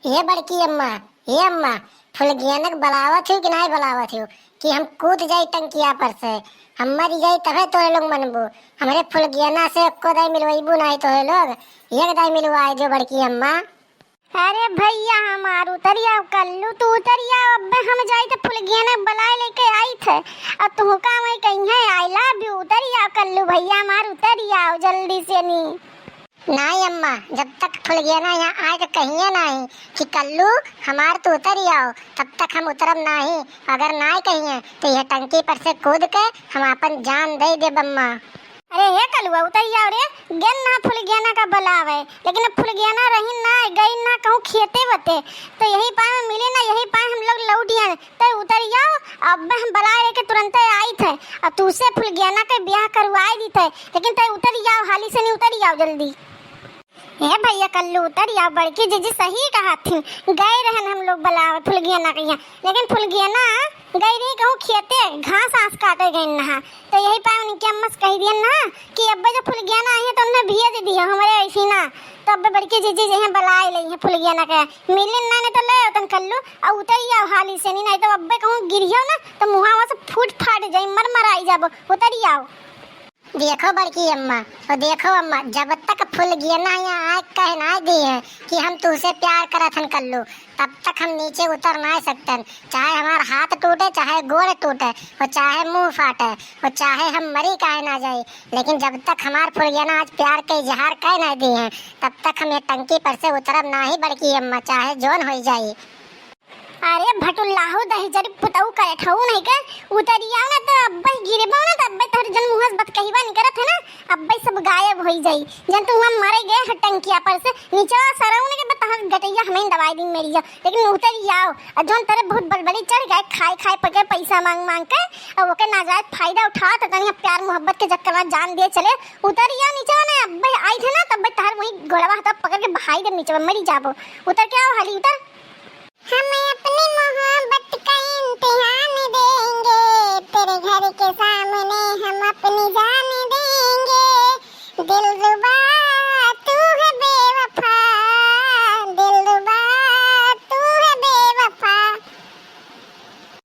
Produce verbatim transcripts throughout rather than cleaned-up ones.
ए बड़की अम्मा, ए अम्मा, फुलगियना के बलावत हो कि नाहीं बलावत हो कि हम कूद जाई टंकिया पर से? हम मरी जाई तबे तोहे लोग मनबो। हमरे फुलगियना से एक्को दाई मिलवइबू नाहीं तोहे लोग। एक दाई मिलवाए दियो बड़की अम्मा। अरे भइया हमार उतरि आओ, कल्लू तू उतरि आओ, अब्बे हम जाई त फुलगियना बलाए लेके आइत है। अब तुहका वहीं कहिए I love you, उतरि आओ कल्लू भइया हमार, उतरि आओ जल्दी से नी। नाहीं अम्मा, जब तक फुलगियना यहाँ आए के कहिए नाहीं कि कल्लू हमार तू उतरि आओ, तब तक हम उतरब नाहीं। अगर नाहीं कहिए तो यह टंकी पर से कूद के हम आपन जान दे देब अम्मा। अरे हे कलुआ, उतरि आओ रे, गेन ना फुलगियना का बलावे, लेकिन अब फुलगियना रही ना, गई ना कहूँ खेते बते, तो यही पाए में मिली ना, यही पाए हम लोग लौट आए। तै उतरि आओ, अब्बे हम बलाए लेके तुरंते आइत है, और तू से फुलगियना के ब्याह करवाए दीत है, लेकिन तै उतरि आओ, हाली से नी उतरि आओ जल्दी। ए भइया कल्लू उतरि आओ, बड़की जीजी सही कहत थीं, गए रहन हम लोग बलावे फुलगियना के यहाँ, लेकिन फुलगियना गई रही कहूँ खेते, घास आस काटे गई नहा, तो यही पाए उनके अम्मा से कहि दियन ना कि अब्बे जो फुलगियना आई है तो उन्हें भेज दियो हमरे ऐसी ना, तो अब्बे बड़की जीजी जइहें बलाए लइहें फुलगियना के, मिलिन ना नहीं तो ले तन कल्लू, और उतरि आओ हाली से नी, नहीं तो अब्बे कहूँ गिरियो ना तो मुहावा से फूट फाट जाई, मर मराई जाबो, उतरि आओ। देखो बड़की अम्मा, ओ देखो अम्मा, जब तक फुलगियना यहाँ आए कह ना दिहे कि हम तुहसे प्यार करत हन कल्लू, तब तक हम नीचे उतर ना सकतन। चाहे हमार हाथ टूटे, चाहे गोड़ टूटे, और चाहे मुंह फाटे, और चाहे हम मरी काहे ना जाई, लेकिन जब तक हमार फुलगियना आज प्यार के इजहार कह ना दिहे, तब तक हम ये टंकी पर से उतरब नाहीं बड़की अम्मा, चाहे जोन होई जाई। अरे भटुल्लाहू दहिजरी पुतऊ करे ठऊ नहीं के, उतरि आओ ना तो अब्बे गिरबो ना तो अब्बे तोहर जन मुँह से बतकहिबा निकरत है ना, अब्बे सब गायब होई जाई। जन तू हम मरे गए ह टंकिया पर से, नीचवा सरऊ ने के बा तोहर गटैया हमें दवाई दिन मेरी जा, लेकिन उतरि आओ। और जौन तेरे बहुत बलबली चढ़ गए, खाए खाए पके पैसा मांग मांग के, और ओके नाजायज फायदा उठा तो तनी प्यार मोहब्बत के चक्कर में जान दिए चले, उतरि आओ नीचवा ना, अब्बे आई थे ना तब तोहर वही गोड़वा हाथ पकड़ के बहाई दे नीचवा, मरी जाबो, उतर के आओ हाली उतर। हम अपनी मोहब्बत का इम्तिहान देंगे, तेरे घर के सामने हम अपनी जान देंगे। दिलरुबा, तू है बेवफा, दिलरुबा, तू है बेवफा।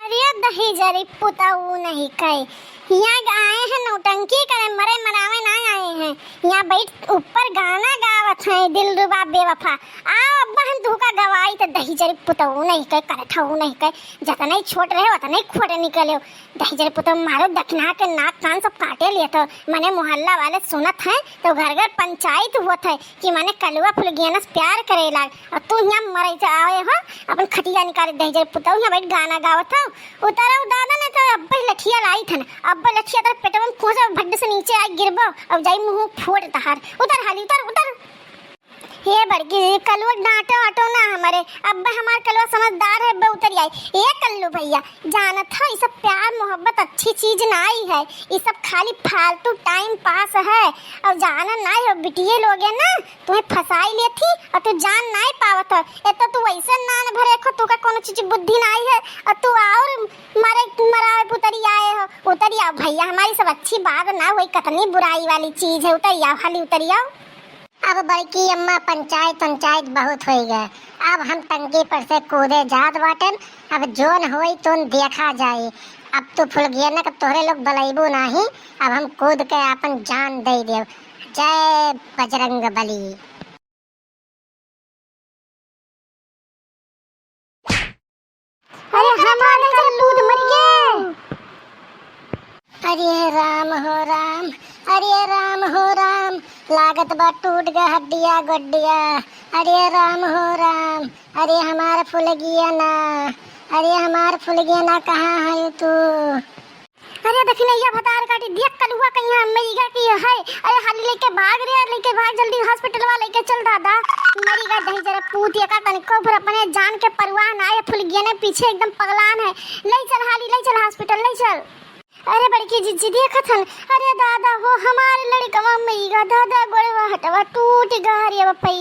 अरे दहिजरी पुतऊ नहीं कहे, यहाँ आए हैं नौटंकी करे, मरे मरावे ना आए हैं। यहाँ बैठ ऊपर गाना गावत हैं, दिलरुबा बेवफा। आओ अब्बा हम तुहका गवाई त दहिजरी पुतऊ नहीं कहे, करे ठऊ नहीं कहे। जतने छोट रहे, उतने खोट निकले। दहिजरी पुतऊ मारो दखिना के नाक कान सब काटे लिए तो मने मोहल्ला वाले सुनत हैं, तो घर घर पंचायत होत है कि मने कलुआ फुलगियना से प्यार करे लाग। और तू यहाँ मरे से आए हो, अपन खटिया निकाले दहिजरी पुतऊ, यहाँ बैठ गाना गावत हो। उतरउ दादा, नहीं तो अब्बे लठिया लाई थन, अब्बे लठिया तर पेटवा में खोसे, भड्ड से नीचे आइ गिरबो, अब जाई मुँह फोड़ तहार। उतर हाली, उतर, उतर। हे बड़की, कलुआ डांटो आटो ना हमरे, अब्बे हमार कलुआ समझदार है, अब्बे उतरि आई। ए कल्लू भइया, जानत हो, ई सब प्यार मोहब्बत अच्छी चीज नाई है, ई सब खाली फालतू time pass है। और जाना नाई हो, बिटिये लोग है ना, तुम्हें फंसाई लेथी और तू जान नाई पावत हो। ए तो तू वैसे नान भरे खो, तू का कोनो चीज बुद्धि नाई है और तू और मारे मरावे पुतरी आए हो। उतरी आओ भइया, हमारी सब अच्छी बात ना हुई, कतनी बुराई वाली चीज है। उतरी आओ, हाली उतरी आओ। अब बड़की अम्मा, पंचायत पंचायत बहुत होई गए, अब हम टंकी पर से कूदे जात बाटन, अब जोन होई तोन देखा जाई। अब तू फुलगियना के तोहरे लोग बलैबू नाही, अब हम कूद के आपन जान दे देब। जय बजरंग बली। अरे हमारे चल लूट मर गए। अरे राम हो राम, अरे राम हो राम, लागत बा टूट गए हड्डिया गोड्डिया। अरे राम हो राम, अरे हमार फुलगियना, अरे हमार फुलगियना कहाँ है तू? अरे दखिनैया भतार काटी, देख कलुआ कहिया मरिगा की है। अरे हाली लेके भाग रे, लेके भाग जल्दी hospital वा लेके चल दादा। मरिगा दहिजरा पूत, एका तनिको भर अपने जान के परवाह ना है, फुलगियने पीछे एकदम पगलान है। ले चल हाली, ले चल hospital, ले चल। अरे बड़की जिज्जी देखत हन, अरे दादा हो, हमारे लड़कवा मइगा दादा, गोड़वा हथवा टूट गा रे बपई।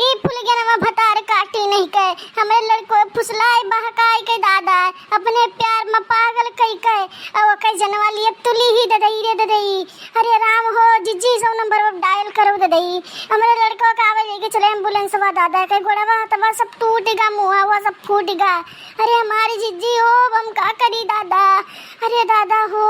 ई फुलगेनवा भतार काटी नहीं कहे, हमरे लड़को फुसलाए बहकाए के दादा, अपने प्यार में पागल कई कहे, अब कई जनवा लिए तुली ही ददई रे ददई। अरे राम हो जिज्जी, सौ नंबर पर डायल करो ददई, हमरे लड़को का आवे लेके चले एम्बुलेंस वा दादा, के गोड़वा हथवा सब टूट गा, मुँहवा सब फूट गा। अरे हमारी जिज्जी हो, अब हम का करी दादा, अरे दादा हो।